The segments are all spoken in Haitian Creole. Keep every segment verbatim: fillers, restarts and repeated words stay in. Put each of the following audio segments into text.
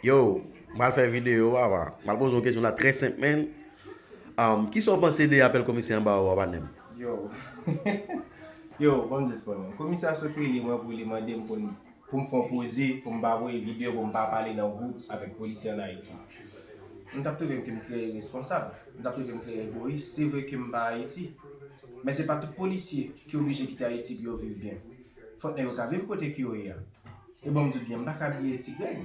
Yo, m al fè videyo, papa. M al poze yon kesyon la trè senp, men. Um, kisa w panse de apèl komisè an ba ou a, patnè m? Yo. Yo, bon, m di se pa mwen. Komisè a sot rele mwen pou li mande m pou, pou m fè yon poze, pou m pa voye videyo, pou m pa pale nan gwoup avèk polisye ann Ayiti. M t ap twouve m ke m trè iresponsab. M t ap twouve m trè egoyis. Se vre ke m pa Ayiti. Men se pa tout polisye ki oblije kite Ayiti pou yo viv byen. Fòk nèg yo ka viv kote ke yo ye a. E bon, m di w byen, m pa ka bliye Ti Grèg.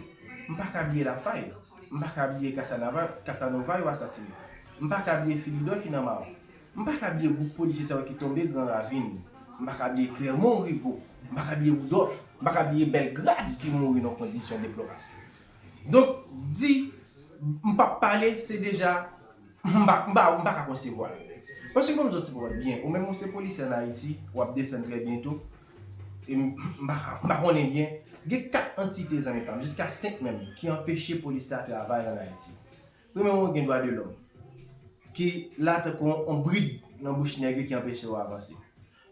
M pa ka bliye Lafay. M pa ka bliye Kasanova, Kasanova yo asasine. M pa ka bliye Filidò ki nan Mawon. M pa ka bliye gwoup polisye sa yo ki tonbe Gran Ravin. M pa ka bliye Klèmon Rigo. M pa ka bliye Woudòf. M pa ka bliye Bèlgrad ki mouri nan kondisyon deplorab. Donk, di m p ap pale, se deja, m pa, m pa, m pa ka konsevwa l. Paske, kòm zòt ti konprann byen, ou menm ou se polisye ann Ayiti, w ap desann trè byento, e m, m pa ka, m pa konnen byen, gen kat antite, zanmi pa m, jiska senk menm, ki anpeche polis la travay ann Ayiti. Premyèman, ou gen dwa de lòm, ki la tankou yon, yon brid nan bouch nèg yo ki anpeche yo avanse.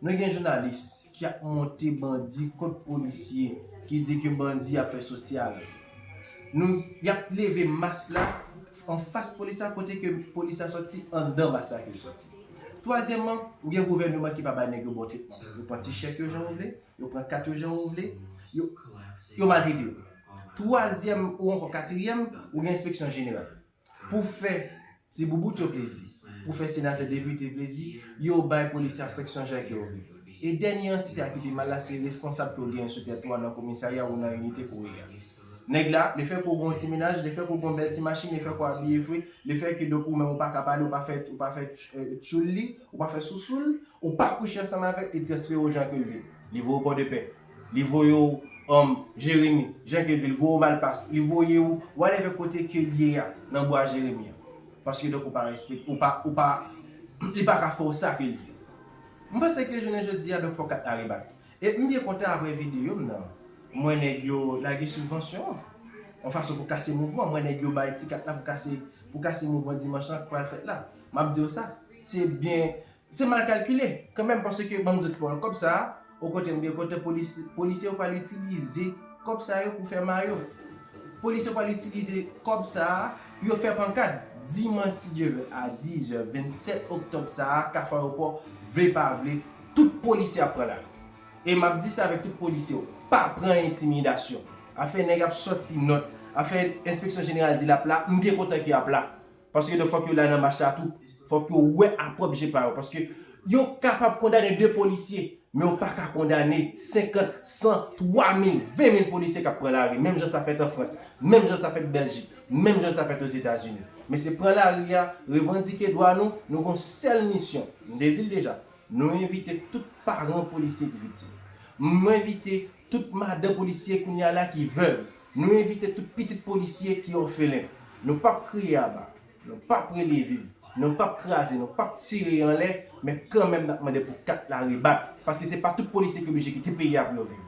Nou gen jounalis ki ap monte bandi kont polisye, ki di ke bandi ap fè sosyal. Nou, y ap leve mas la anfas polis la, kote ke polis la sòti, anndan mas la ke l sòti. Twazyèmman, ou gen gouvènman ki pa bay nèg yo bon tretman. Yo pran ti chèk yo jan yo vle, yo pran kat yo jan yo vle, yo, yo maltrete yo. Twazyèm ou ankò katriyèm, ou gen enspeksyon jeneral. Pou fè ti boubout yo plezi, pou fè senatè, depite plezi, yo bay polisye a sanksyon jan ke yo vle. E dènye antite a ki pi mal la, se responsab ke w genyen sou tèt ou a nan komisarya ou nan inite ke w ye a. Nèg la, lefètke w gen yon ti mennaj, lefètke w gen yon bèl ti machin, lefètke w abiye fre, lefètke donk ou menm ou pa ka pale, ou pa fè, ou pa fè, eh, tchoul li, ou pa fè sousou l, ou pa kouche ansanm avè l, li transfere w jan ke l vle. Li voye w Pòdepè. Li voye w, um, Jeremi, jan ke l vle, li voye w Malpas, li voye w whatever kote ke l ye a, nan bwa Jeremi an. Paske donk ou pa respekte, ou pa, ou pa, li pa ka fè w sa ke l vle. M panse ke jounen jodi a, donk fòk kat la rebat. E m byen kontan apre videyo m nan. M wè nèg yo lage sibvansyon an. Yon fason pou kase mouvman, m wè nèg yo bay ti kat la pou kase, pou kase mouvman dimanch lan k pral fèt la. M ap di w sa, se byen Se mal kalkile, kanmenm, paske ban m di w ti pawòl, kòb sa a, okontrè, m byen kontan, polis, polisye yo pral itilize kòb sa yo pou fè mayo. Polisye yo pral itilize kòb sa a pou yo fè pankad. Dimanch, si Dye vle, a dizè, vennsèt oktòb sa a, Kafou Ayewopò, vle pa vle, tout polisye ap pran lari. E m ap di sa avèk tout polisye yo, pa pran entimidasyon. Afè nèg ap sòti nòt, afè enspeksyon jeneral di l ap la, m byen kontan ke y ap la. Paske donk fòk yo la nan mach la tou. Fòk yo wè a pwòp je pa yo. Paske yo kapab kondane de polisye, men yo pa ka kondane senkant, san, twa mil, ven mil polisye k ap pran lari. Menm jan sa fèt an Frans, menm jan sa fèt Bèljik, menm jan sa fèt Ozetazini. Men se pran lari a, revandike dwa nou, nou gon sèl misyon. M te di l deja, nou envite tout paran polisye ki viktim. M envite tout madan polisye kounye a la ki vèv. Nou envite tout pitit polisye ki òfelen. Nou p ap kriye aba. Nou p ap rele viv, nou p ap kraze, nou p ap tire anlè, men kanmenm n ap mande pou kat la rebat. Paske se pa tout polisye ki oblije kite peyi a pou yo viv.